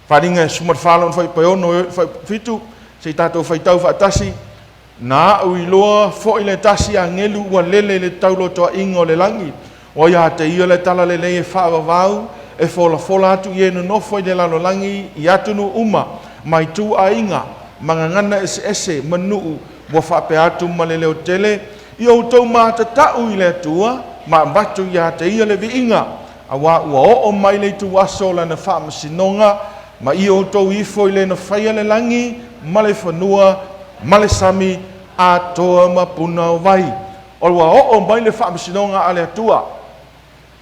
Faaaliga e 14 lona fuaiupu e 6 e oo i le fuaiupu 7, se i tatou faitau faatasi. Na a'u iloa foi le tasi agelu ua lele i le taulotoa'iga o le lagi, ua ia te ia le talalelei e faavavau e folafola atu i e nonofo i le lalolagi i atunuu uma ma ituaiga ma gagana eseese ma nuu, ua faapea atu ma le leotele: Ia outou matata'u i le Atua ma avatu ia te Ia le viiga, auā ua oo mai le ituaso o Lana faamasinoga, ma ia outou ifo i le na faia le lagi ma le fanua ma le sami atoa ma puna o vai. O ua oo mai le faamasinoga a le Atua.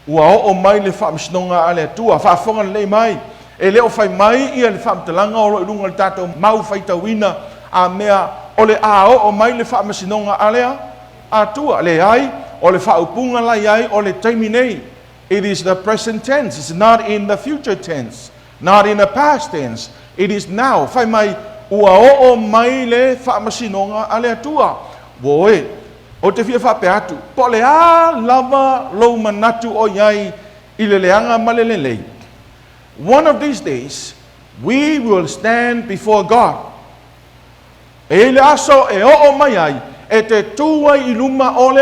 Ua oo mai le faamasinoga a le Atua. Faafofoga lelei mai, e le o fai mai ia le faamatalaga o lo o i luga o le tatou mau faitauina a mea o le a oo mai le faamasinoga a le Atua. Leai, o le faaupuga la i ai o le taimi nei. It is the present tense. It's not in the future tense, not in the past tense. It is now. Fai mai ua oo mai le faamasinoga a le Atua. Ua oe, ou te fia faapea atu, po o le a lava lou manatu o i ai i le leaga ma le lelei, one of these days we will stand before God. E i le aso e oo mai ai e te tu ai i luma o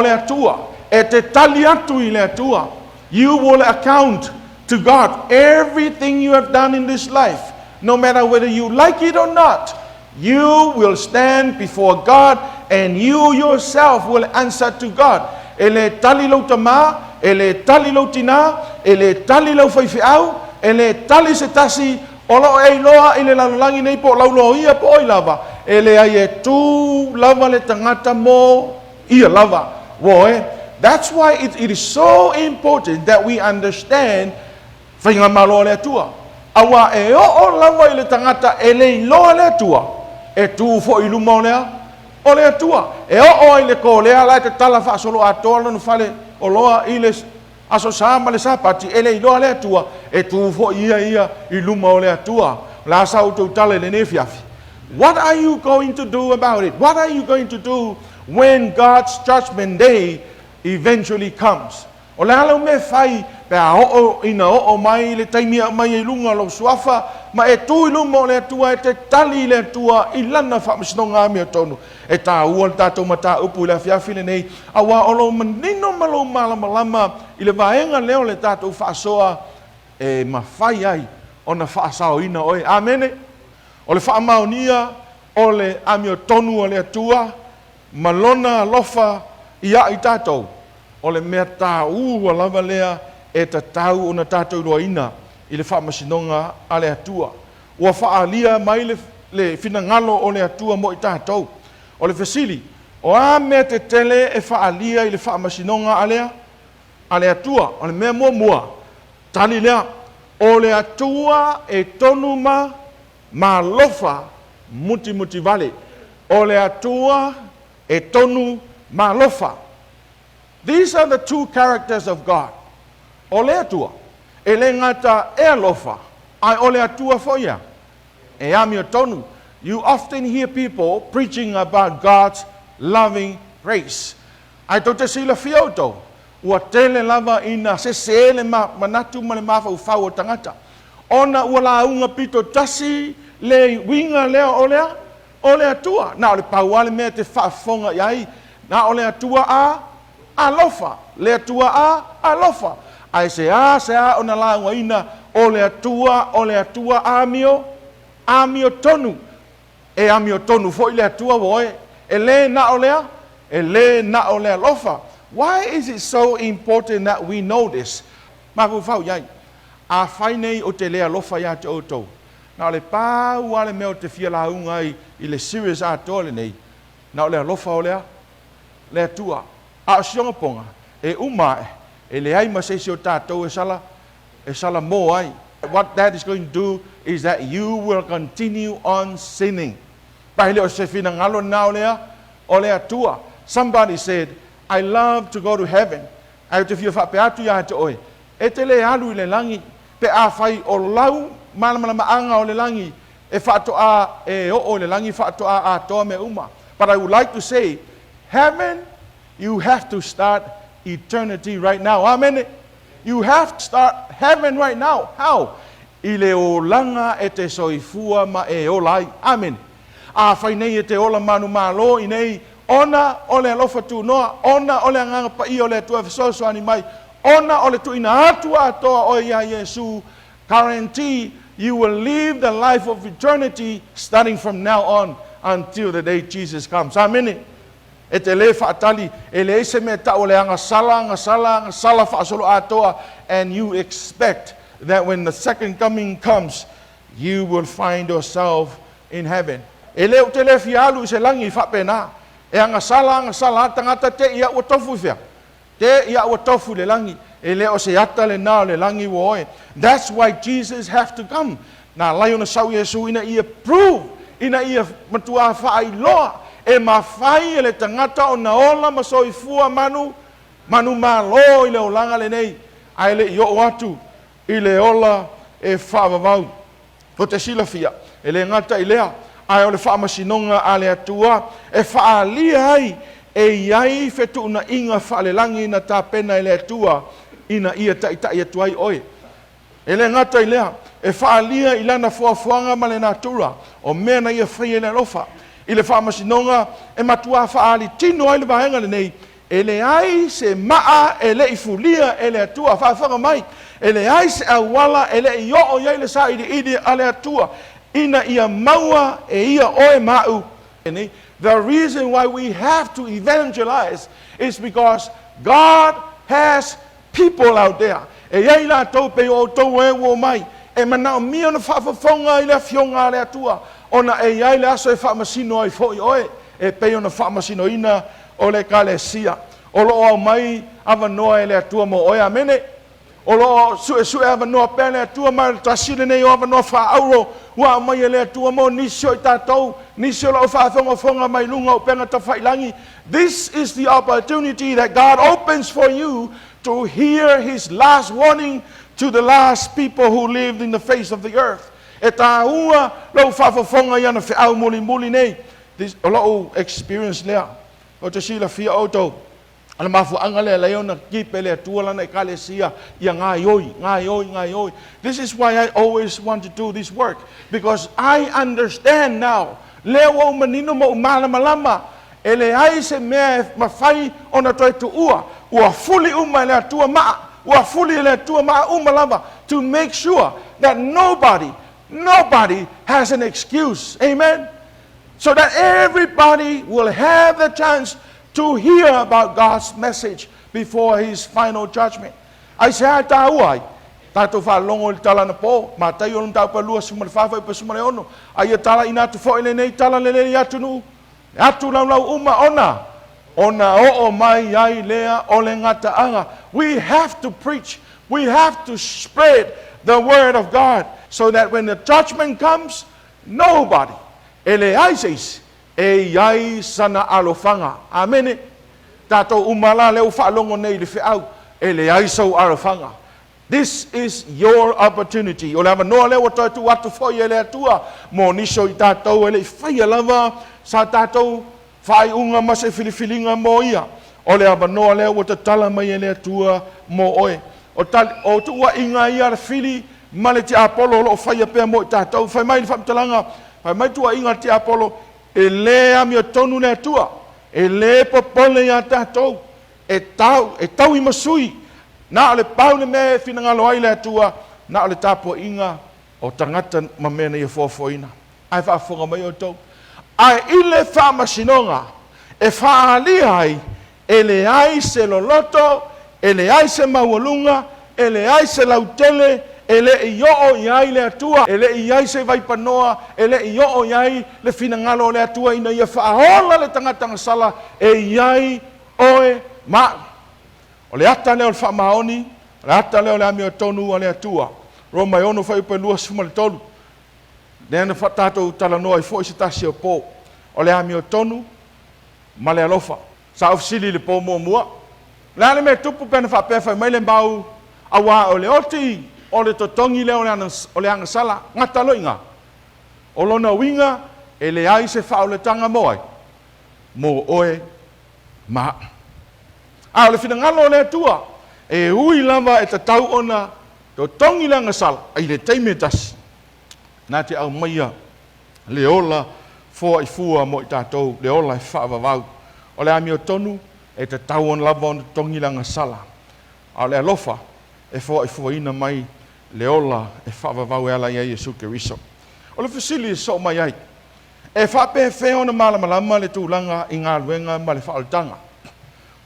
le Atua, e te tali atu i le Atua. You will account to God everything you have done in this life, no matter whether you like it or not. You will stand before God and you yourself will answer to God. E le tali lou tamā, e le tali lou tinā, e le tali lau faifeau, e le tali se tasi o loo e iloa i le lalolagi nei po o lauloia po oi lava. E le ai e tū lava le tagata mo ia lava. Ua e, that's why it is so important that we understand faiga malo a le Atua. Auā e oo lava i le tagata e le iloa le Atua, e tū foi i luma o le Atua. E oo ai le kolea la e tatala faasolo atoa lona fale o loa i le aso Sā ma le Sapati, e le iloa le Atua, e tū foi ia ia i luma o le Atua. La sa outou tala i lenei fiafi. What are you going to do about it? What are you going to do when God's judgment day eventually comes? O le ala me fai pe a oo ina oo mai le taimi a mai i lunga o lou suafa ma e tu i luma o le Atua e te tali i le Atua i lana faamasinoga amiotonu. E tāua le tatou mataupu i le afiafi lenei, auā o lou manino ma lou malamalama i le vaega lea o le tatou faasoa e mafai ai ona faasaoina oe. Amene. O le faamaonia o le amiotonu o le Atua ma lona alofa ia i tatou, o le mea tāua lava lea e tatau ona tatou iloaina i le faamasinoga a le Atua. Ua faaalia mai le finagalo o le Atua mo i tatou. O le fesili, o a mea tetele e faaalia i le faamasinoga a le Atua? O le mea muamua, tali lea, o le Atua e tonu ma alofa mutimutivale. O le Atua e tonu ma alofa. These are the two characters of God. O le Atua, e le gata e alofa, ae o le Atua foi ia e amiotonu. You often hear people preaching about God's loving grace. Ae tou te silafia outou, ua tele lava ina sese le manatu ma le mafaufau o tagata, ona ua lauga pito tasi le uiga lea o le Atua. Na o le pau lava le mea te faafofoga i ai, na o le Atua a alofa, le Atua a alofa. Ae se a se a ona laugaina o le Atua, o le Atua amiotonu. E amiotonu foi le Atua ua oe. E le na o lea, e le na o le alofa. Why is it so important that we know this? Mafaufau i ai. A fai nei o te le alofa ia te outou, na o le pau a le mea o te fia lauga ai i le series atoa lenei, na o le alofa o lea, le Atua. A o sioga poga, e uma ae, e leai ma se isi o tatou e sala mō ai. What that is going to do is that you will continue on sinning. Pae le o se finagalo na o le Atua. Somebody said, "I love to go to heaven." Ae te fia faapea atu ia te oe, e te le alu i le lagi, pe a fai o lau malamalamaaga o le lagi, e faatoa e oo i le lagi faatoa atoa mea uma. But I would like to say, heaven, you have to start eternity right now. Amen. You have to start heaven right now. How? i le olaga e te soifua ma e ola ai. Amene. Afai nei e te ola manumalo i nei, ona o le alofa tunoa, ona o le Agaga Paia o le Atua e fesoasoani mai, ona o le tuuina atu atoa oe iā Iesu, guarantee you will live the life of eternity starting from now on until the day Jesus comes. Amene. E te lē faatali, e leai se mea tau o le agasala, agasala, agasala faasoloatoa, and you expect that when the second coming comes, you will find yourself in heaven. E le ou te le fia alu i se lagi faapena. E agasala, agasala lava tagata te i au ua tofu i fea? Te i au ua tofu i le lagi. E le o se ata lena o le lagi ua oe. That's why Jesus have to come. Na ala ai ona sau Iesu ina ia prove, ina ia matuā faailoa e mafai e le tagata ona ola ma soifua manu, manumalo i le olaga lenei, ae le i oo atu i le ola e faavavau. Ko te silafia, e le gata i lea, ae o le faamasinoga a le Atua e faaalia ai e i ai fetuunaiga faalelagi na tapena e le Atua ina ia taitai atu ai oe. E le gata i lea, e faaalia i lana foafoaga ma le natura o mea na ia faia i le alofa. I le faamasinoga e matuā faaali tino ai le vaega lenei, E leai se maa e le i fulia e le Atua. Faafofoga mai, e leai se auala e le i oo i ai le sailiili a le Atua ina ia maua e ia oe ma au. The reason why we have to evangelize is because God has people out there. E i ai latou pei o outou e ua omai, e manaomia ona faafofoga i le Afioga a le Atua, ona e i ai le aso e faamasino ai foi oe, e pei ona faamasinoina o le Ekalesia. O lo o aumai avanoa e le Atua mo oe. Amene. O lo o suesue avanoa pea le Atua, ma o le tasi lenei o avanoa faaauro ua aumai e le Atua mo nisi o i tatou, nisi o lo o faafogafoga mai luga o upega tafailagi. This is the opportunity that God opens for you to hear His last warning to the last people who lived in the face of the earth. E tāua lou faafofoga i ana feau mulimuli nei. This, o lou experience lea. Ou te silafia outou, o le mafuaaga lea e alai ona keep e le Atua lana Ekalesia ia gaioi, gaioi, gaioi. This is why I always want to do this work, because I understand now, lea ua ou manino ma ou malamalama, e leai se mea e mafai ona toe tuua, ua fuli uma e le Atua maa, ua fuli e le Atua maa uma lava, to make sure that nobody, nobody has an excuse. Amen? So that everybody will have the chance to hear about God's message before His final judgment. Aisea e tāua ai? Tatou faalogo i le tala anapo, Mataio le mataupu e 24 fuaiupu 16, a ia talaina atu foi lenei tala lelei i atunuu, e atu laulau uma ona, ona oo mai ai lea o le gataaga. We have to preach, we have to spread the word of God so that when the judgment comes, nobody, e leai se isi e i ai sana alofaga. Amene. Tatou uma la lea ua faalogo nei i le feau, e leai sou alofaga. This is your opportunity. O le avanoa lea ua toe tuu atu foi e le Atua mo nisi o i tatou e le i faia lava sa tatou faaiuga ma se filifiliga mo Ia. O le avanoa lea ua tatala mai e le Atua mo oe. O, tali, o tuuaiga ia a le fili ma le tiapolo o lo o faia pea mo i tatou. Fai mai le faamatalaga, fai mai tuuaiga a le tiapolo, e le amiotonu le Atua, e le popole iā tatou, e tau, e tauimasui, na o le pau le mea e finagalo ai le Atua, na o le tapuaiga o tagata ma mea na ia foafoaina. Ae faafofoga mai outou, ae i le faamasinoga e faaalia ai, e leai se loloto, e leai se maualuga, e leai se lautele, e le i oo i ai le Atua, e le i i ai se vaipanoa, e le i oo i ai le finagalo o le Atua ina ia faaola le tagata gasala e i ai oe ma au. O le ata lea o le faamaoni, o le ata lea o le amiotonu a le Atua. Roma e 6 fuaiupu e 23. Lea na tatou talanoa ai foi se tasi o po, o le amiotonu ma le alofa. Sa ou fesili i le po muamua, o le a le mea e tupu pe ana faapea fai mai le mau, aua o le oti o le totogi lea o le agasala, gata loa i ina. O lona uiga, e leai se faaolataga mo ai? Mo oe ma au. A o le finagalo o le Atua, e ui lava e tatau ona Totogi le agasala, ai le taimi e tasi, na te aumaia le ola foai fua mo i tatou, le ola e faavavau. O le amiotonu e tatau ona lava ona totogi le agasala, a o le alofa e foaifuaina mai le ola e faavavau e ala ia Iesu Keriso. O le fesili e sosoo mai ai, e faapefea ona malamalama le tulaga i galuega ma le faaolataga?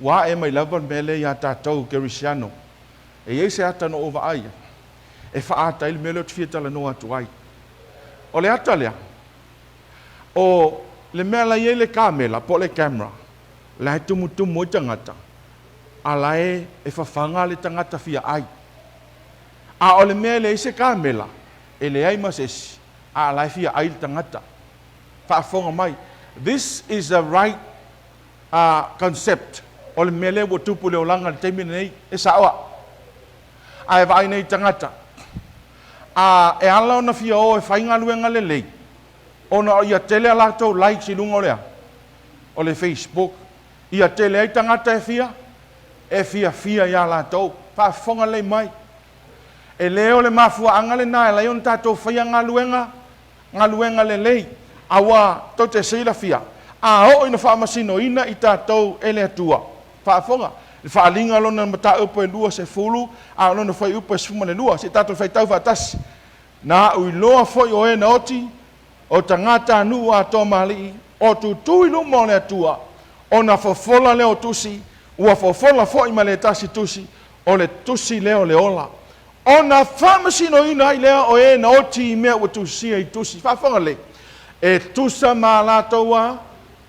Ua ae mai lava le mea lea iā tatou Kerisiano. E i ai se ata na ou vaai ai e faaata ai le mea lea ou te fia talanoa atu ai. O le ata lea, o le mea la e i ai le kamela po o le camera, la e tumutumu ai tagata, a la e e fafaga le tagata fia ai. A o le mea e leai se kamela, e leai ma se isi, a la e fia ai le tagata. Faafofoga mai, this is the right concept o le mea lea ua tupu i le olaga i le taimi lenei, e sao a. Ae vaai nei tagata, a e ala ona fia o e fai galuega lelei, ona ia tele a latou likes i luga o le a? O le Facebook. Ia tele ai tagata e fia? E fiafia iā latou. Faafofoga lelei mai. E le o le mafuaaga lena e ala ai ona tatou faia galuega galuega lelei, aua tou te silafia, a oo ina faamasinoina i tatou e le Atua. Faafofoga, le Faaaliga lona mataupu e 20, a o lona fuaiupu e 12. Se i tatou faitau faatasi. Na aʻu iloa foi o e na oti, o tagatanuu atoa ma alii, o tutū i luma o le Atua, ona fofola lea o tusi, ua fofola foi ma le tasi tusi, o le tusi lea o le ola. Ona faamasinoina ai lea o e na oti i mea ua tusia i tusi. Faafofoga lelei, e tusa ma latou a,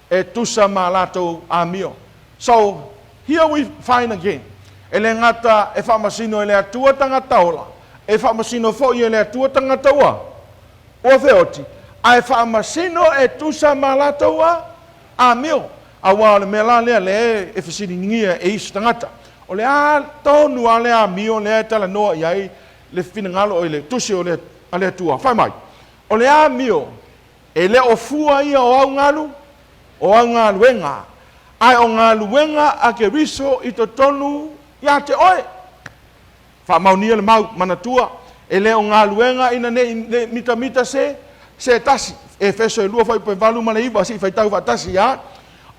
e tusa ma latou amio. So, here we find again, e le gata e faamasino e le Atua tagata ola, e faamasino foi e le Atua tagata ua, ua feoti, ae faamasino e tusa ma latou a, amio. Aua o le mea la lea lea e fesiligia e isi tagata, o le a tonu lava le amio lea e talanoa i ai le finagalo i le tusi o le, a le Atua. Fai mai, o le amio e le o fua ia o au galu, o au galuega, ae o galuega a Keriso i totonu ia te oe. Faamaonia le mau, manatua, e le o galuega ina ne i mitamita se, se tasi. Efeso e 2 fuaiupu e 8 ma le 9, se i faitau faatasi, a.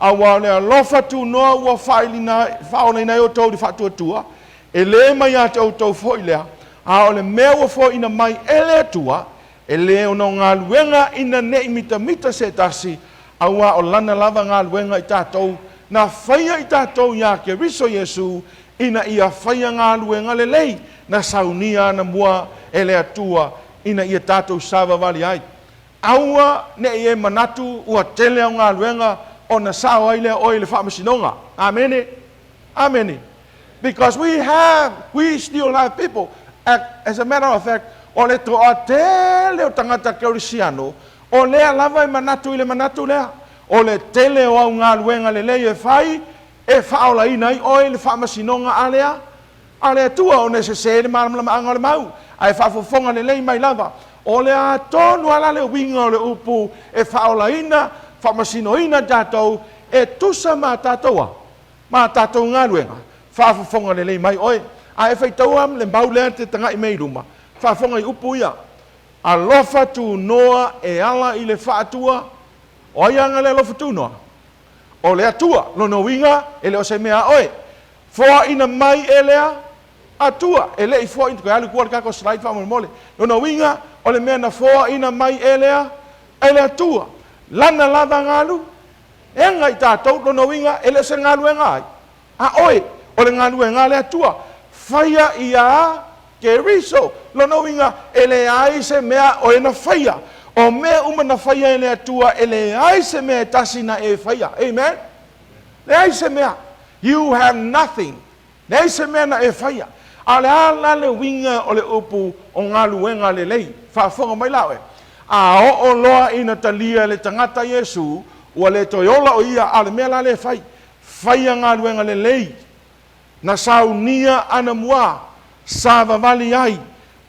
Aua o le alofa tunoa ua faailiina, faaolaina ai outou i le faatuatua, e le mai ia te outou foi lea, a o le mea ua foaiina mai e le Atua, e le ona o galuega ina ne i mitamita se tasi, aua o Lana lava galuega i tatou, na faia i tatou iā Keriso Iesu, ina ia faia galuega lelei na saunia anamua e le Atua ina ia tatou savavali ai. Aua ne i e manatu ua tele au galuega ona sao ai lea oe i le faamasinoga. Amene. Amene. Because we have, we still have people. As a matter of fact, o le toatele o tagata Kerisiano, o lea lava e manatu i le manatu lea. O le tele o au galuega lelei e fai, e faaolaina ai oe i le faamasinoga a le a le Atua, ona e sese le malamalamaaga o le mau, ae faafofoga lelei mai lava. O le a tonu lava la le uiga o le upu e faaolaina, faamasinoina tatou e tusa ma tatou a ma tatou galuega. Faafofoga lelei mai oe. A e faitaua le mau lea te tagai mea i luma, faafofoga i upu ia. Alofa tunoa e ala i le faatua. O ai aga le alofa tunoa? O le Atua. Lona uiga, e le o se mea a oe. Foaina mai e le Atua. E le i foaina, toe alu i tua le tatou slide faamolemole. Lona uiga, o le mea na foaina mai e le, e le Atua. Lana lava galu, ega i tatou, lona uiga, e le o se galuega ai a oe, o le galuega a le Atua. Faia iā Keriso. Lona uiga, e leai se mea o e na faia. O mea uma na faia e le Atua, e leai se mea e tasi na e faia. Amen? Leai se mea. You have nothing. Leai se mea na e faia. A o le a la le uiga o le upu o galuega lelei? Faafofoga mai la oe. A oo loa ina talia e le tagata Iesu, ua le toe ola o ia, a o le mea la lea e fai, faia galuega lelei. Na saunia anamua, savavali ai.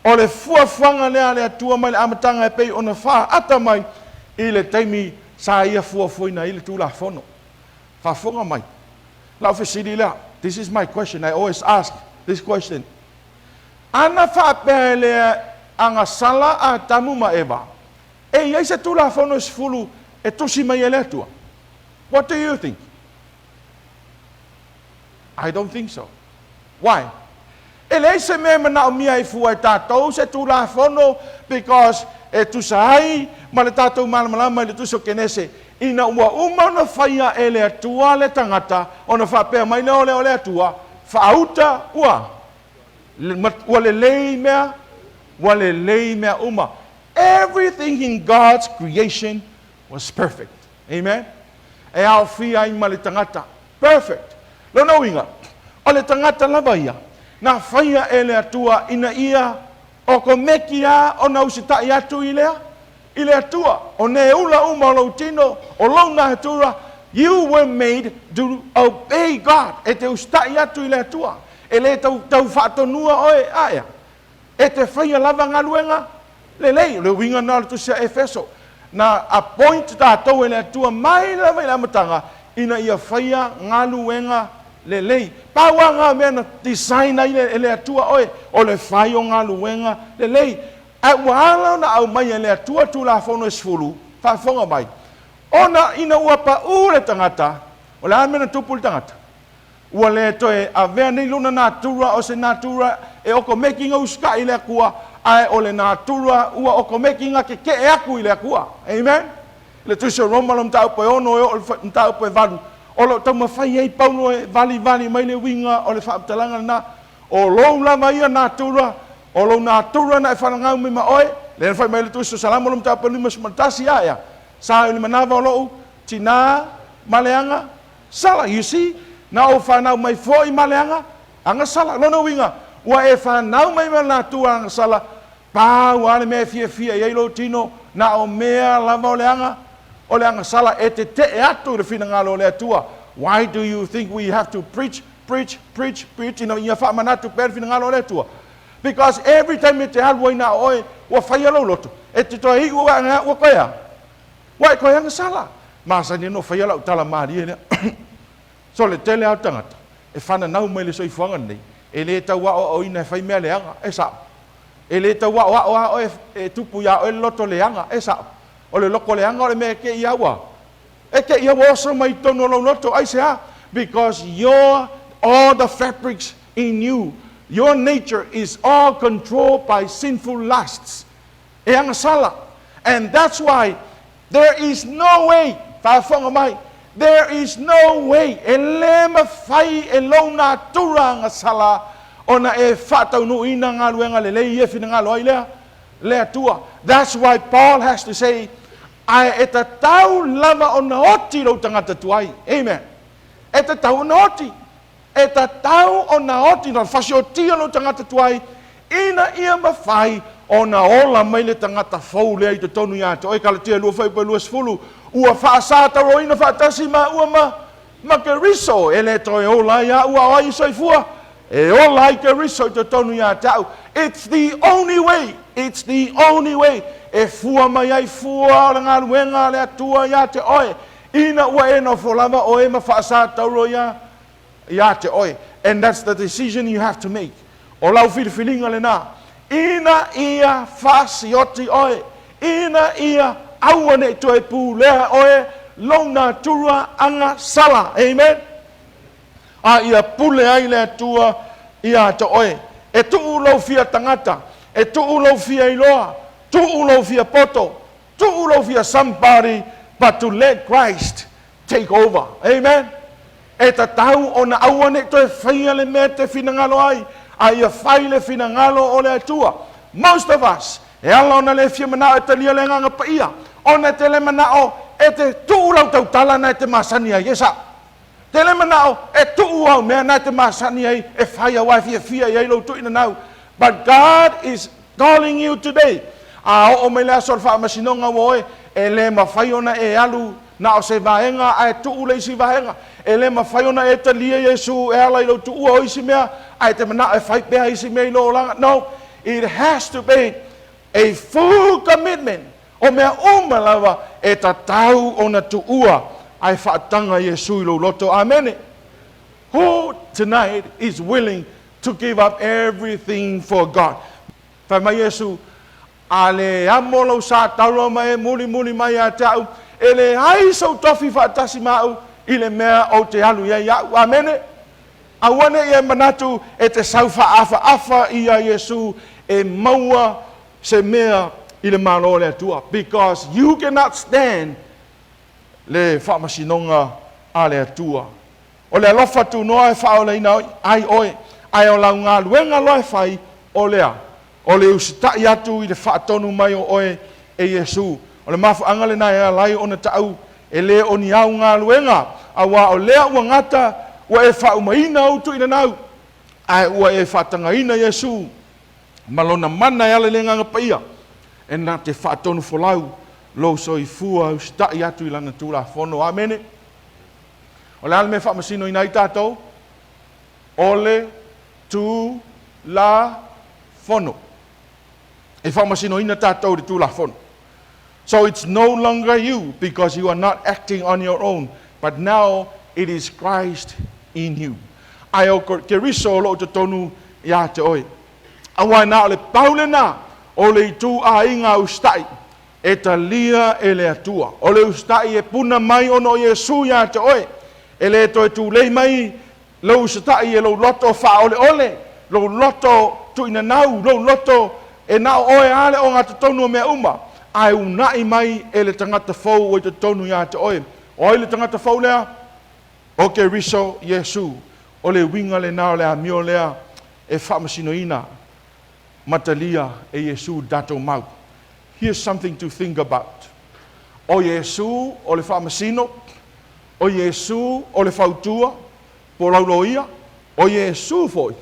O le fuafuaga lea a le Atua mai le amataga e pei ona faaata mai i le taimi sa Ia fuafuaina ai le Tulafono. Faafofoga mai. Lau fesili lea, this is my question, I always ask this question. Ana faapea e le agasala Atamu ma Eva, e i ai se Tulafono e 10 e tusi mai e le Atua? What do you think? I don't think so. Why? E leai se mea e manaomia ai fua e tatou se Tulafono because e tusa ai ma le tatou malamalama i le Tusi o Kenese, ina ua uma ona faia e le Atua le tagata, ona faapea mai lea o le o le Atua, faauta ua, ua lelei mea, ua lelei mea uma. Everything in God's creation was perfect. Amen? E aofia ai ma le tagata. Perfect. Lona uiga, o le tagata lava ia, na faia e le Atua ina ia okomeki lava ona usitai atu i le i le Atua. O ne ula uma o lou tino, o lou natura, you were made to obey God. E te usitai atu i le Atua. E le tau, tau faatonua oe, aea. E te faia lava galuega lelei. O le uiga lena o le Tusi a Efeso. Na appoint tatou e le Atua mai lava i le amataga ina ia faia galuega lelei. Pau lava na mea na design ai e le Atua oe, o le fai o galuega lelei. Ae ua ala ona aumai e le Atua Tulafono e 10, faafofoga mai, ona ina ua paʻū le tagata, o le a le mea na tupu i le tagata? Ua le toe avea nei lona natura o se natura e okomeki ga usitai i le Atua, ae o le natura ua okomeki ga kekeʻe atu i le Atua. Amen? I le Tusi o Roma lo mataupu e 6 e oo i le mataupu e 8, o lo o taumafai ai Paulo e valivali mai le uiga o le faamatalaga lena. O lou lava ia natura, o lou natura na e fanagau mai ma oe, lea na fai mai le Tusi o Salamo lo mataupu e 51, aea, sa i le manava o lou tinā ma le aga sala. You see, na ou fanau mai foi ma le aga, agasala. Lona uiga, ua e fanau mai ma le natura agasala, pau lava le mea e fiafia i ai lou tino, na o mea lava o le aga, o le agasala e teteʻe atu i le finagalo o le Atua. Why do you think we have to preach, preach, preach, preach, ina ia faamanatu pea le finagalo o le Atua? Because every time e te alu ai na o oe, ua faia lou loto, e te toe iu ua, ua koe a? Ua e koe agasala. Masani ai ona faia lau tala malie lea. So le tele lava o tagata e fananau mai le soifuaga lenei, e le tau aoaoina e fai mea leaga, e sao. E le tau aoao lava oe e tupu iā oe le loto leaga, e sao. O le loto leaga o le mea e te i a ua, e te i a ua oso mai i totonu o lou loto. Aisea? Because your, all the fabrics in you, your nature is all controlled by sinful lusts. E agasala. And that's why there is no way, faafofoga mai, there is no way, e le mafai e lou natura agasala ona e faataunuuina galuega lelei e finagalo ai lea, le Atua. That's why Paul has to say, ae e tatau lava ona oti lou tagata tuai. Amen. E tatau ona oti. E tatau ona oti, ona fasiotia lou tagata tuai, ina ia mafai ona ola mai le tagata fou lea i totonu ia te oe. Kalatia 2 fuaiupu e 20, ua faasatauroina faatasi maua ma, ma Keriso, e le toe ola ai a'u a o ai e soifua, e ola ai Keriso i totonu ia te a'u. It's the only way, it's the only way e fua mai ai fua o le galuega a le Atua ia te oe, ina ua e nofo lava oe ma faasatauro ia ia te oe. And that's the decision you have to make. O lau filifiliga lena, ina ia faasioti oe, ina ia aua ne i toe pulea oe lou natura agasala. Amen? A ia pule ai le Atua ia te oe. E tuu lou fia tagata, e tuu lou fia iloa, tuu lou fia poto, tuu lou fia somebody, but to let Christ take over. Amen? E tatau ona aua ne i toe faia le mea e te finagalo ai, a ia fai le finagalo o le Atua. Most of us, e ala ona le fia manao e talia le Agaga Paia, ona e te le manao e te tuu lau tautala na e te masani ai. E sao. Te le manao e tuu au mea na e te masani ai e fai aua e fiafia i ai lou tuuinanau. But God is calling you today. A oo mai le aso o le faamasinoga ua oe, e le mafai ona e alu na o se vaega ae tuu le isi vaega. E le mafai ona e talia Iesu e ala i lou tuua o isi mea ae te manao e fai pea isi mea i lou olaga. No, it has to be a full commitment. O mea uma lava e tatau ona tuua ae faataga Iesu i lou loto. Amene. Who tonight is willing to give up everything for God. Fai mai Iesu, A le amo lou sa taula ma e mulimuli mai ia te a'u, e leai sou tofi faatasi ma a'u i le mea ou te alu i ai a'u. Amene. Aua ne i e manatu e te sau faaafaafa ia Iesu e maua se mea i le Malo o le Atua. Because you cannot stand le faamasinoga a le Atua. O le alofa tunoa e faaolaina ai oe, ae o lau galuega loa e fai, o lea, o le usitai atu i le faatonu mai o oe e Iesu. O le mafuaaga lena e ala ai ona taʻu e le o ni au galuega, auā o lea ua gata ua e faaumaina ou tuuinanau, ae ua e faatagaina Iesu ma lona mana e ala i le Agaga Paia, e na te faatonu folau lou soifua e usitai atu i lana Tulafono. Amene. O le a le mea e faamasinoina ai tatou? O le Tulafono. E faamasinoina tatou i le Tulafono. So it's no longer you because you are not acting on your own, but now it is Christ in you. Ae o Keriso o lo o totonu ia te oe. Aua na o le pau lena o le itu aiga usitai e talia e le Atua. O le usitai e puna mai ona o Iesu ia te oe. E le toe tulei mai lou usitai e lou loto faaoleole, lou loto tuuinanau, lou loto e na o oe lava le ogatotonu o mea uma, ae uunai mai e le tagata fou ua i totonu ia te oe. O ai le tagata fou lea? O Keriso Iesu. O le uiga lena o le amio lea e faamasinoina ma talia e Iesu le tatou mau. Here's something to think about. O Iesu o le faamasino, o Iesu o le fautua, po o lau loia, o Iesu foi,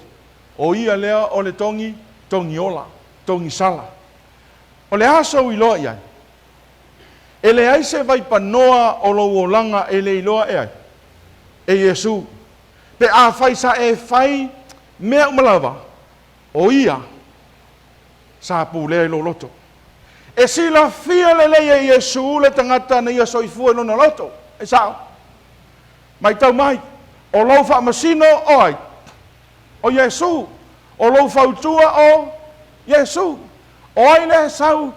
o ia lea o le togi, togi ola, togi sala. O le a sou iloa i ai? E leai se vaipanoa o lou olaga e le iloa e ai? E Iesu. Pe afai sa e fai mea uma lava, o ia sa pulea i lou loto. E silafia lelei e Iesu le tagata na ia soifua i lona loto. E sao. Matau mai, o lou faamasino o ai? O Iesu. O lou fautua o Iesu. O ai lea e sau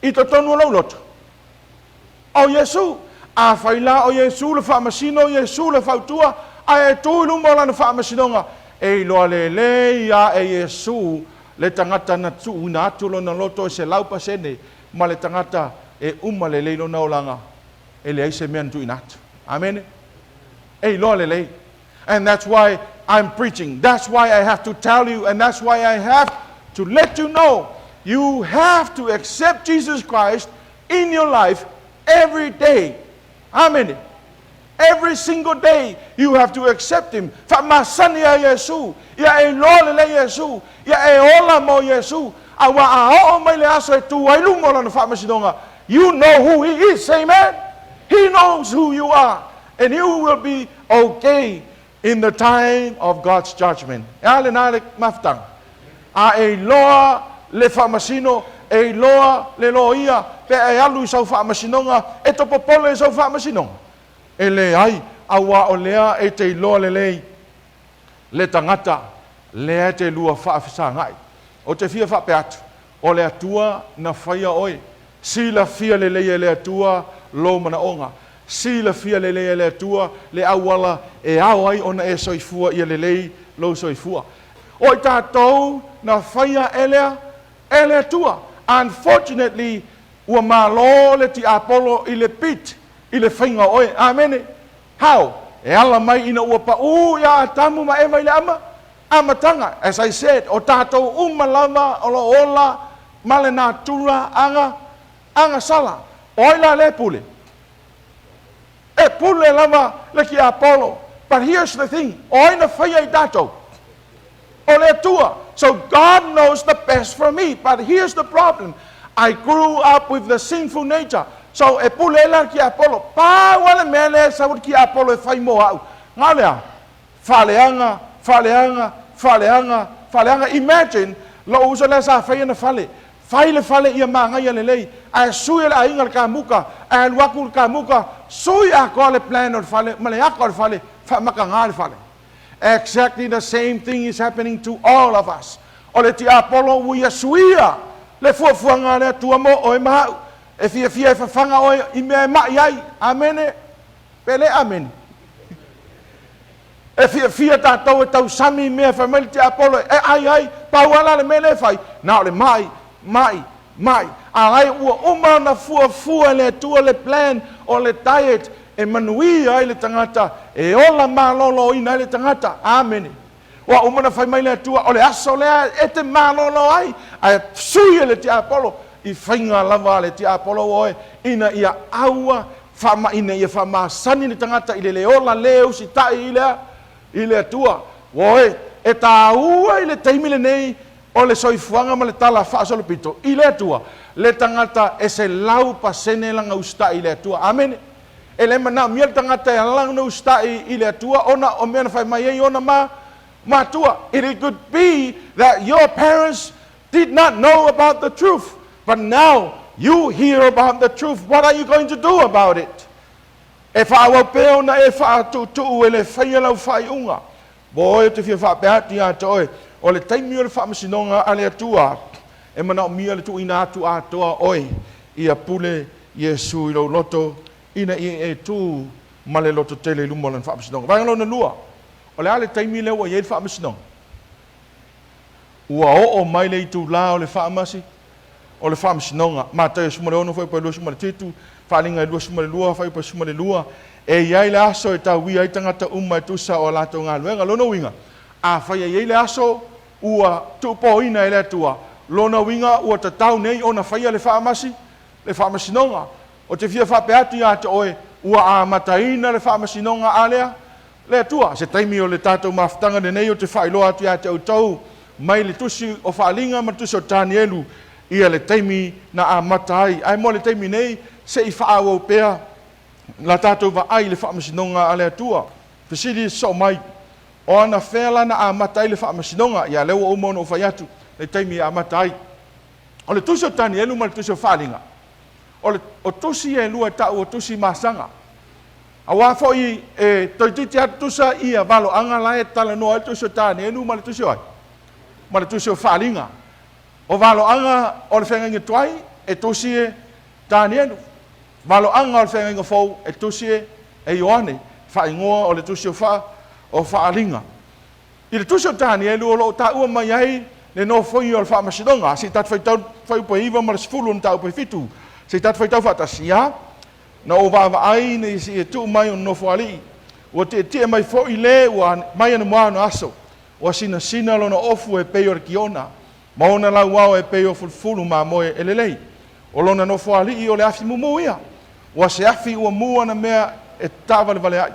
i totonu o lou loto? O Iesu. Afai la o Iesu le faamasino, o Iesu le fautua, ae e tu i luma o lana faamasinoga, e iloa lelei lava e Iesu le tagata na tuuina atu lona loto e 100% ma le tagata e uma lelei lona olaga e leai se mea na tuuina atu. Amene. E iloa lelei. And that's why I'm preaching. That's why I have to tell you, and that's why I have to let you know. You have to accept Jesus Christ in your life every day. Amene. Every single day you have to accept Him. Faamasani ia Iesu. Ia e iloa lelei Iesu. Ia e ola mo Iesu. Auā a oo mai le aso e tu ai luma o lana faamasinoga, you know who He is. Amen. He knows who you are. And you will be okay in the time of God's judgment. E a lena le mafutaga? A e iloa le faamasino, e iloa le loia, pe a e alu i sau faamasinoga, e to popole i sau faamasinoga? E leai, auā o lea e te iloa lelei le tagata lea e te lua faafesagai. Ou te fia faapea atu, o le Atua na faia oe. Silafia lelei e le Atua lou manaoga. Silafia lelei e le Atua le auala e ao ai ona e soifua ia lelei lou soifua. O i tatou na faia e le e le Atua. Unfortunately, ua malo le tiapolo i le beat i le faiga o oe. Amene. How? E ala mai ina ua paʻū iā Atamu ma Eva i le ama, amataga. As I said, o tatou uma lava o lo o ola ma le natura aga, agasala. O ai la lea e pule? E pule lava le tiapolo. But here's the thing, o ai na faia i tatou? O le Atua. So God knows the best for me. But here's the problem, I grew up with the sinful nature. So e pule ai la le tiapolo. Pau lava le mea lea e sau le tiapolo e fai mo au, na o le a? Faaleaga, faaleaga, faaleaga, faaleaga. Imagine lou uso lea sa fai ana fale. Fai le fale ia manaia lelei, ae sui e le aiga le kamuka, ae alu atu le kamuka, sui atoa le plan o le fale ma le ata o le fale, faamataga le fale. Exactly the same thing is happening to all of us. O le tiapolo ua ia suia le fuafuaga a le Atua mo oe ma au. E fiafia e fafaga oe i mea e ma'i ai. Amene. Pe le amene. E fiafia tatou e tausami i mea e fai mai le tiapolo e ai ai, pau lava la le mea lea e fai, na o le ma'i, ma'i, ma'i. A lai ua uma ona fuafua e le Atua le plan o le diet e manuia ai le tagata, e ola maloloina ai le tagata. Amene. Ua uma ona fai mai le Atua, o le aso lea e te malolo ai, ae sui e le tiapolo i faiga lava a le tiapolo oe, ina ia aua faama, ina ia faamasani le tagata i le le ola le usitai i le, i le Atua. Oe, e tāua i le taimi lenei o le soifuaga ma le tala faasolopito i le Atua, le tagata e 100% lana usitai i le Atua. Amene. E le manaomia le tagata e ala ona usitai i le Atua ona o mea na fai mai ai ona ma matua. It could be that your parents did not know about the truth, but now you hear about the truth. What are you going to do about it? E faaauau pea ona e faatuutuu e le faia lau faaiuga. Mo oe ou te fia faapea atu ia te oe, o le taimi o le faamasinoga a le Atua, e manaomia le tuuina atu atoa oe ia pule Iesu i lou loto, ina ia e tu ma le lototele i luma o lana faamasinoga. Vaega lona lua, o le a le taimi lea ua i ai le faamasinoga? Ua oo mai le itulā o le faamasi, o le faamasinoga. Mataio 16, fuaiupu 27, Faaaliga 22, fuaiupu 12, e i ai le aso e tauia ai tagata uma e tusa o a latou galuega. Lona uiga, afai e i ai le aso ua tuupōina e le Atua, lona uiga ua tatau nei ona faia le faamasi, le faamasinoga. Ou te fia faapea atu ia te oe, ua amataina le faamasinoga a le, le Atua. Se taimi o le tatou mafutaga lenei ou te faailoa atu ia te outou mai le tusi o Faaaliga ma le tusi o Tanielu ia le taimi na amata ai. Ae mo le taimi nei, se i faaauau pea la tatou vaai i le faamasinoga a le Atua. Fesili sosoo mai, o anafea la na amata ai le faamasinoga? Ia lea ua uma ona ou fai atu le taimi e amata ai. O le tusi o Tanielu ma le tusi o Faaaliga, o, le, o tusi e lua e tau o tusi masaga. Aua foi e toeitiiti lava tutusa ia valoaga la e talanoa ai le tusi o Tanielu ma le tusi o ai? Ma le tusi o Faaaliga. O valoaga o le feagaiga tuai e tusi e Tanielu. Valoaga o le feagaiga fou e tusi e Ioane, faaigoa o le tusi o Faa, o Faaaliga. I le tusi o Tanielu o lo o taua mai ai le nofoia o le faamasinoga. Se i tatou faitau fuaiupu e 9 ma le 10 o le mataupu e 7. Se i tatou faitau faatasi. Ia, na ou vaavaai ina ia seia tuu mai ona nofoalii. Ua tietie mai foi le ua mai anamua ona aso. Ua sinasina lona ofu e pei o le kiona, ma ona lauao e pei o fulufulu mamoe e lelei. O lona nofoalii o le afi mumu ia. Ua se afi ua mu ana mea e taavalevale ai.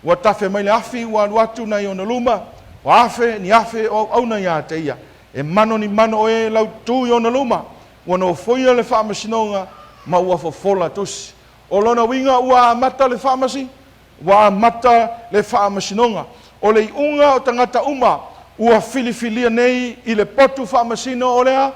Ua tafe mai le afi ua alu atu nai ona luma, ua afe ni afe o auauna ia te ia. E mano ni mano o e lautu i ona luma. Ua nofoia le faamasinoga ma ua fofola tusi. O lona uiga ua amata le faamasi, ua amata le faamasinoga. O le iuga o tagata uma ua filifilia nei i le potu faamasino o le a?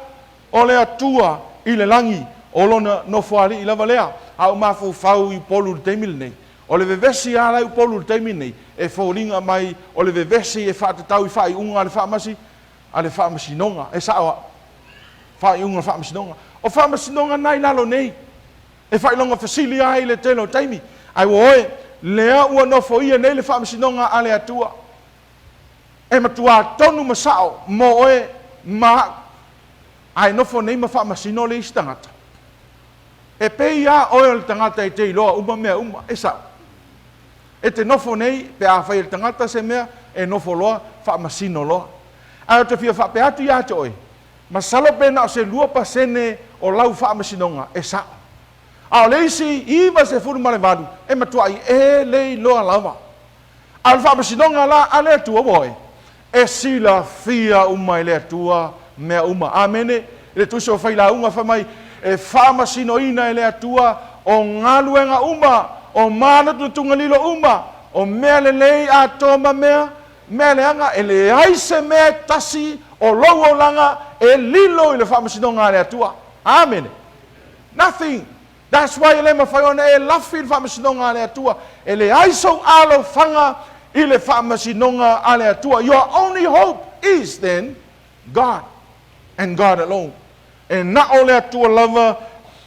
O le Atua i le lagi, o lona nofoalii lava lea. A ou mafaufau i Upolu i le taimi lenei, o le vevesi lava la i Upolu i le taimi lenei, e foliga mai o le vevesi e faatatau i faaiuga a le faamasi, a le faamasinoga. E sao au? Faaiuga o le faamasinoga. O faamasinoga na i lalo nei, e faailoga fesili ai i le tele o taimi. Ae ua oe, lea ua nofoia nei le faamasinoga a le Atua. E matuā tonu ma sao mo oe ma au, ae nofo nei ma faamasino le isi tagata. E pei lava oe o le tagata e te iloa uma mea uma, e sao. E te nofo nei, pe afai e le tagata se mea, e nofo loa, faamasino loa. Ae ou te fia faapea atu ia te oe, masalo pe na o se 2% o lau faamasinoga e sao. A o le isi 98 e matuai e le iloa lava. A o le faamasinoga la a le Atua ua oe, e silafia uma e le Atua mea uma. Amene. I le tusi o Failauga fai mai, e faamasinoina e le Atua o galuega uma, o manatunatuga lilo uma, o mea lelei atoa ma mea, mea leaga, e leai se mea e tasi o lou olaga e lilo i le faamasinoga a le Atua. Amene. Nothing. That's why e le mafai ona e lafi i le faamasinoga a le Atua. E leai sou alofaga i le faamasinoga a le Atua. Your only hope is then God and God alone. E na o le Atua lava.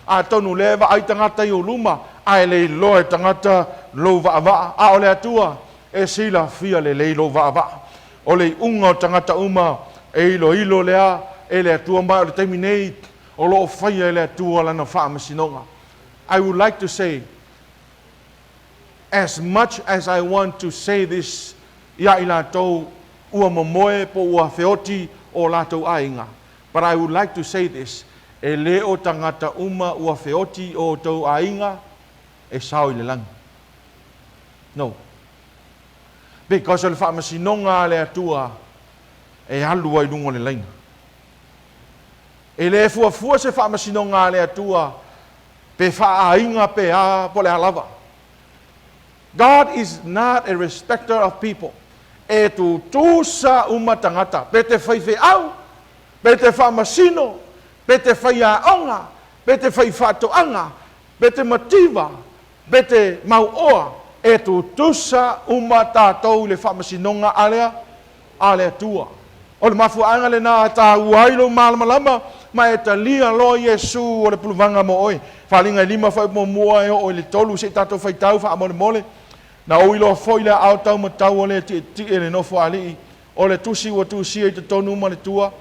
Atonu o lea e vaai tagata i ou luma, ae le iloa e tagata lou vaavaa, a o le Atua e silafia lelei lou vaavaa. O le iuga o tagata uma e iloilo lea e le Atua, ma o le taimi nei o lo o faia e le Atua lana faamasinoga. I would like to say, as much as I want to say this ia i latou ua momoe po ua feoti o latou aiga, but I would like to say this, e le o tagata uma ua feoti o outou aiga e sao i le lagi. No. Because o le faamasinoga a le Atua e alu ai luga o le laina. E le fuafua se faamasinoga a le Atua pe faaaiga pe a po o le a lava. God is not a respecter of people. E tutusa uma tagata, pe te faifeau, pe te faamasino, pe te faiaoga, pe te faifaatoaga, pe te mativa, pe te mauoa, e tutusa uma tatou i le faamasinoga a le a le Atua. O le mafuaaga lena e taua ai lou malamalama ma e talia loa Iesu o le puluvaga mo oe. Faaaliga e 5 fuaiupu muamua e oo i le 3, se i tatou faitau faamolemole. Na ou iloa foi le aao taumatau o le tietie i le nofoalii o le tusi ua tusia i totonu ma le tua,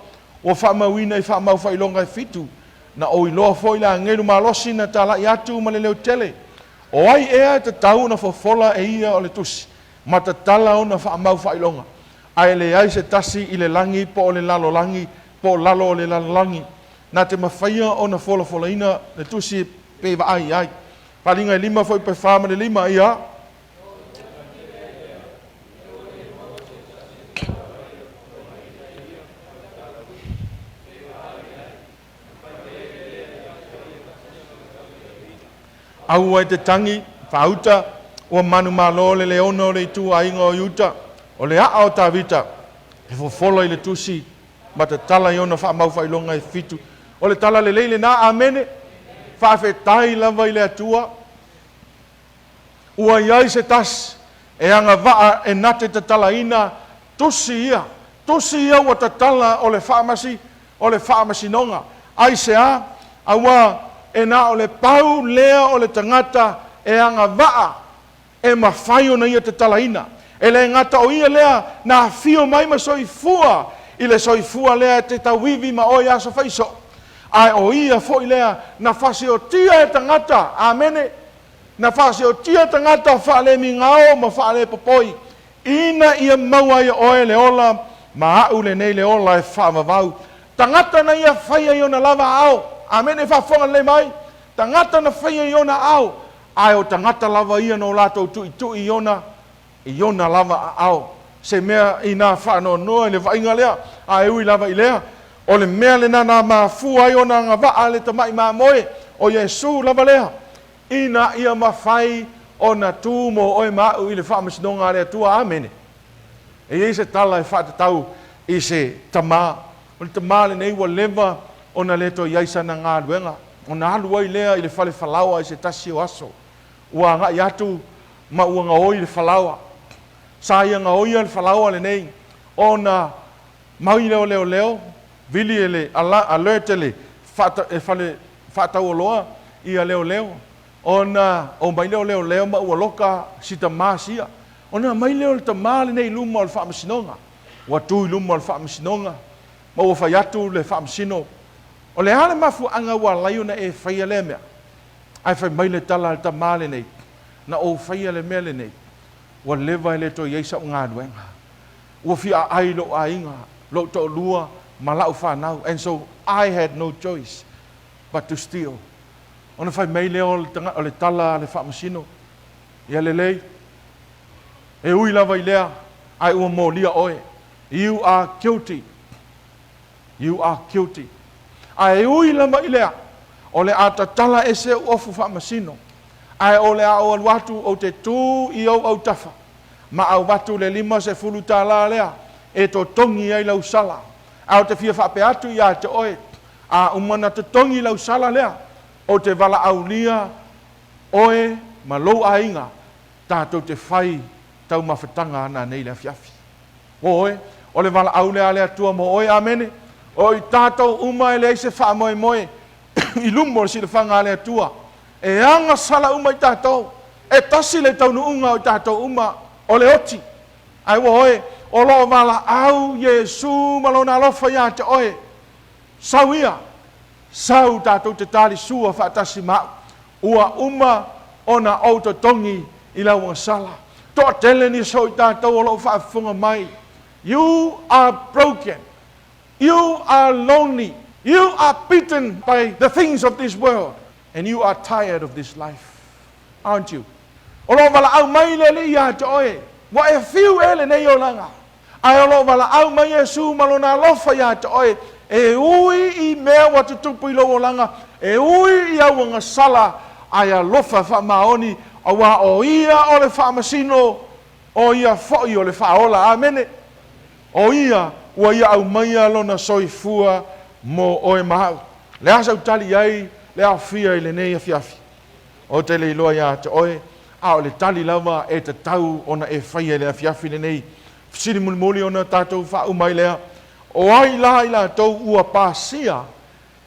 ua faamauina i faamau faailoga e fitu. Na ou iloa foi le agelu malosi na talai atu ma le leotele, O ai ea e tatau ona fofola e ia o le tusi, ma tatala ona faamau faailoga? Ae leai se tasi i le lagi po o le lalolagi po o lalo o le lalolagi na te mafaia ona folafolaina le tusi pe vaai i ai. Faaaliga e 5 fuaiupu e 4 ma le 5, ia. Aua e te tagi, faauta, ua manumalo le leona o le ituaiga o Iuta, o le aa o Tavita, e fofola i le tusi ma tatala i ona faamaufaailoga e fitu. O le tala lelei lena, amene. Faafetai lava i le Atua. Ua i ai se tasi e agavaa e na te tatalaina tusi ia, tusi ia ua tatala o le faamasi, o le faamasinoga. Aisea? Aua e na o le pau lea o le tagata e agavaa e mafai ona ia tatalaina. E le gata o ia lea na afio mai ma soifua i le soifua lea e te tauivi ma oe i aso faisoo, ae o ia foi lea na fasiotia e tagata, amene, na faasiotia tagata faalemigao ma faalepopoi, ina ia maua ai e oe le ola ma a'u lenei le ola e faavavau. Tagata na ia faia i ona lava aao. Amene, faafofoga lelei mai. Tagata na faia i ona aao, ae o tagata lava ia na o latou tuitui i ona i ona lava aao. Se mea inā faanoanoa i le vaaiga lea, ae ui lava i lea, o le mea lena na mafua ai ona agavaa le tamai mamoe, o Iesu lava lea, ina ia mafai ona tu mo oe ma a'u i le faamasinoga a le Atua. Amene. E i ai se tala e faatatau i se tama. O le tama lenei ua leva ona le toe i ai sana galuega, ona alu ai lea i le fale falaoa i se tasi o aso. Ua agai atu ma ua gaoi le falaoa. Sa ia gaoia le falaoa lenei ona mai lea o leoleo, vili e le alert e le fale faatauoloa ia leoleo, ona omai lea o leoleo ma ua loka si tama sia. Ona aumai lea o le tama lenei i luma o le faamasinoga. Ua tu i luma o le faamasinoga ma ua fai atu le faamasino, O le a le mafuaaga ua alai ona e faia lea mea? Ae fai mai le tala a le tama lenei, Na ou faia le mea lenei, ua leva e le toe i ai sa'u galuega. Ua fia aai lou aiga, lou toalua ma la'u fanau, and so I had no choice but to steal. Ona fai mai lea o le tala a le faamasino, Ia lelei, e ui lava i lea, ae ua molia oe. You are guilty. You are guilty. Ae ui lava i lea, o le a tatala ese ou ofu faamasino, ae o le a ou alu atu ou te tu i ou autafa, ma avatu le 50 tālā lea e totogi ai lau sala. Ae ou te fia faapea atu ia te oe, a uma ona totogi lau sala lea, ou te valaaulia oe ma lou aiga tatou te fai taumafataga a nanei i le afiafi. Ua oe, o le valaau lea a le Atua mo oe. Amene. O i tatou uma e leai se faamoemoe i luma o le silafaga a le Atua. E agasala uma i tatou. E tasi le taunuuga o i tatou uma, o le oti. Ae ua oe, o lo o valaau Iesu ma Lona alofa ia te oe. Sau ia, sau tatou te talisua faatasi ma au. Ua uma ona ou totogi i lau agasala. Toatele nisi o i tatou o lo o faafofoga mai. You are broken. You are lonely. You are beaten by the things of this world. And you are tired of this life. Aren't you? O lo o valaau mai le Alii ia te oe, Ua e fiu ē lenei olaga, ae o lo o valaau mai Iesu ma Lona alofa ia te oe, e ui i mea ua tutupu i lou olaga, e ui i au agasala, ae alofa faamaoni, auā o Ia o le faamasino, o Ia foi o le faaola. Amene. O Ia ua Ia aumaia Lona soifua mo oe ma au. Le a sau tali i ai le aofia i lenei afiafi? Ou te le iloa ia te oe, a o le tali lava e tatau ona e faia i le afiafi lenei. Fesili mulimuli ona tatou faauma ai lea, O ai la i latou ua pasia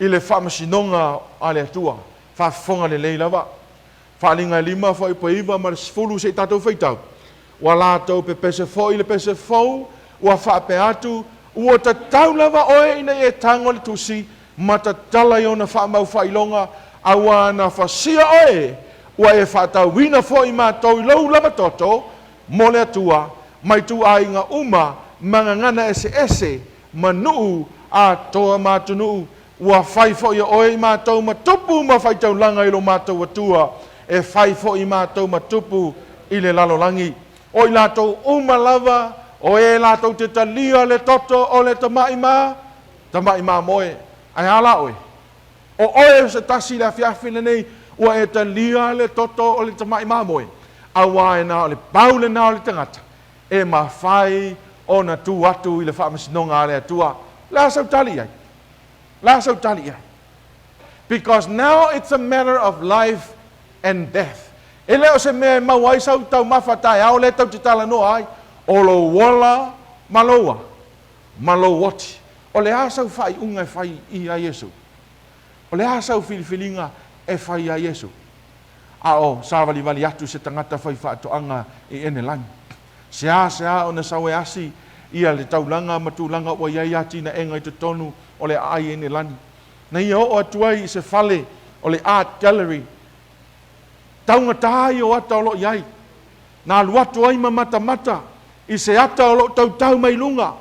i le faamasinoga a le Atua? Faafofoga lelei lava. Faaaliga e lima, fuaiupu e iva ma le sefulu se i tatou faitau. Ua latou pepese foi le pese fou, ua faapea atu, Ua tatau lava oe ina ia e tago le tusi ma tatala i ona faamau faailoga, auā na fasia oe, ua e faatauina foi matou i lou lava toto mo le Atua, mai ituaiga uma ma gagana eseese, ma nuu atoa ma atunuu. Ua fai foi e oe i matou ma tupu ma faitaulaga i lo matou Atua, e fai foi i matou ma tupu i le lalolagi. O i latou uma lava o e latou te talia le toto o le tama'i ma tama'i mamoe. Ae a la oe? O oe o se tasi i le afiafi lenei ua e talia le toto o le tama'i mamoe, auā e na o le pau lena o le tagata e mafai ona tu atu i le faamasinoga a le Atua. O le a sau tali i ai? O le a sau tali i ai? Because now it's a matter of life and death. E le o se mea e maua ai sau taumafa taeao lea tau te talanoa ai, o lou ola ma lou a? Ma lou oti. O le a sau faaiuga e fai ia Iesu? O le a sau filifiliga e fai ia Iesu? A o savalivali atu se tagata faifaatoaga i Enelagi. Seasea ona sau e asi ia le taulaga ma tulaga ua i ai atinaega i totonu o le aai Enelani. Na ia oo atu ai i se fale o le Art Gallery, taugata ai o ata o lo o i ai. Na alu atu ai ma matamata i se ata o lo o tautau mai luga,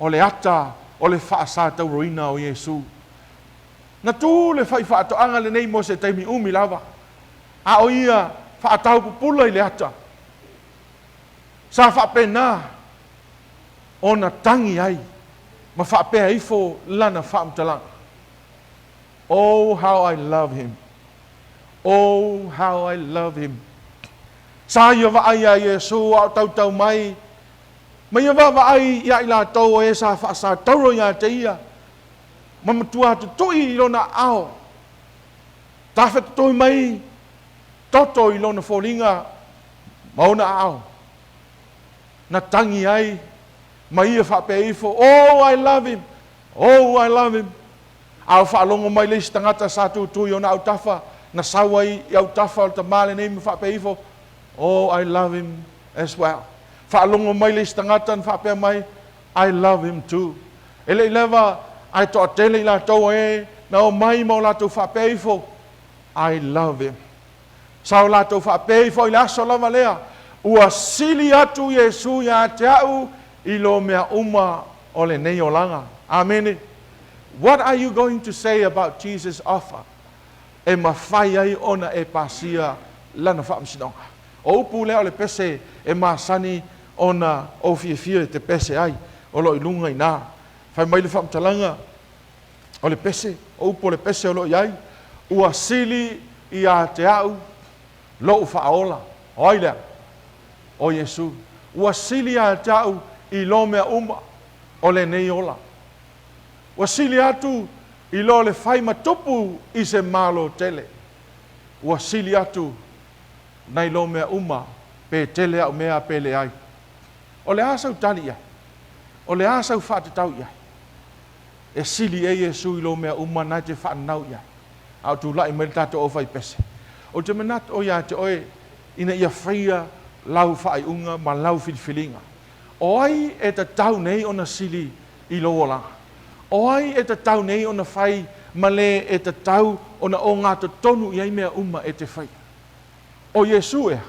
o le ata o le faasatauroina o Iesu. Na tu le faifaatoaga lenei mo se taimi umi lava, a o ia faataupupula i le ata. Sa faapena ona tagi ai ma faapea ifo lana faamatalaga, Oh, how I love him! Oh, how I love him! Sa ia vaai iā Iesu a o tautau mai, ma ia vaavaai iā i latou o e sa faasatauro iā te ia, ma matua tutui i lona aao, tafetotoi mai toto i lona foliga ma ona aao, na tagi ai ma ia faapea ifo, Oh, I love him! Oh, I love him! A o faalogo mai le isi tagata sa tutu i ona autafa, na sau ai i autafa o le tamā lenei ma faapea ifo, Oh, I love him as well. Faalogo mai le isi tagata na faapea mai, I love him too. E le i leva ae toatele i latou e na omai ma o latou faapea ifo, I love him. Sa o latou faapea ifo i le aso lava lea, Ua sili atu Iesu ia te au i lo mea uma o lenei olaga. Amene. What are you going to say about Jesus offer? E mafai ai ona e pasia Lana faamasinoga. O upu lea o le pese e masani ona ou fiafia i te pese ai, o lo o i luga i ina. Fai mai le faamatalaga o le pese, o upu o le pese o lo o i ai, Ua sili ia te au lou faaola. O ai lea? O Iesu. Ua sili ia te au i lo mea uma o lenei ola. Ua sili atu i lo le fai ma tupu i se malo tele. Ua sili atu nai lo mea uma. Pe tele au mea pe leai. O le a sau tali i ai? O le a sau faatatau i ai? E sili ea Iesu i lou mea uma na e te faanau i ai, a o tulai mai le tatou aufaipese? Ou te manatu o ia te oe ina ia faia lau faaiuga ma lau filifiliga. O ai e tatau nei ona sili i lou olaga? O ai e tatau nei ona fai ma le e tatau ona ogatotonu i ai mea uma e te faia? O Iesu ea?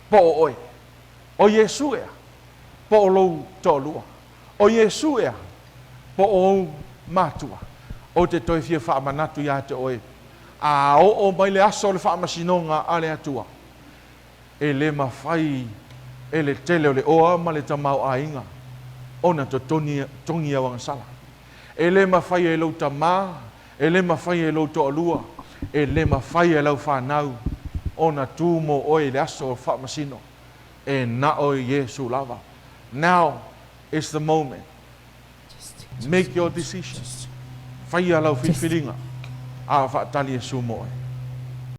Po o oe? O Iesu ea? Po o lou toalua? O Iesu ea? Po o ou matua? Ou te toe fia faamanatu ia te oe, a oo mai le aso o le faamasinoga a le Atua, e le mafai e le tele o le oa ma le tamaoaiga ona totogi au agasala. E le mafai e lou tama, e le mafai e lou toalua, e le mafai e lau fanau ona tu mo oe i le aso o faamasino. E na o Iesu lava. Now is the moment. Make your decision. Faia lau filifiliga, a o faatali Iesu mo oe.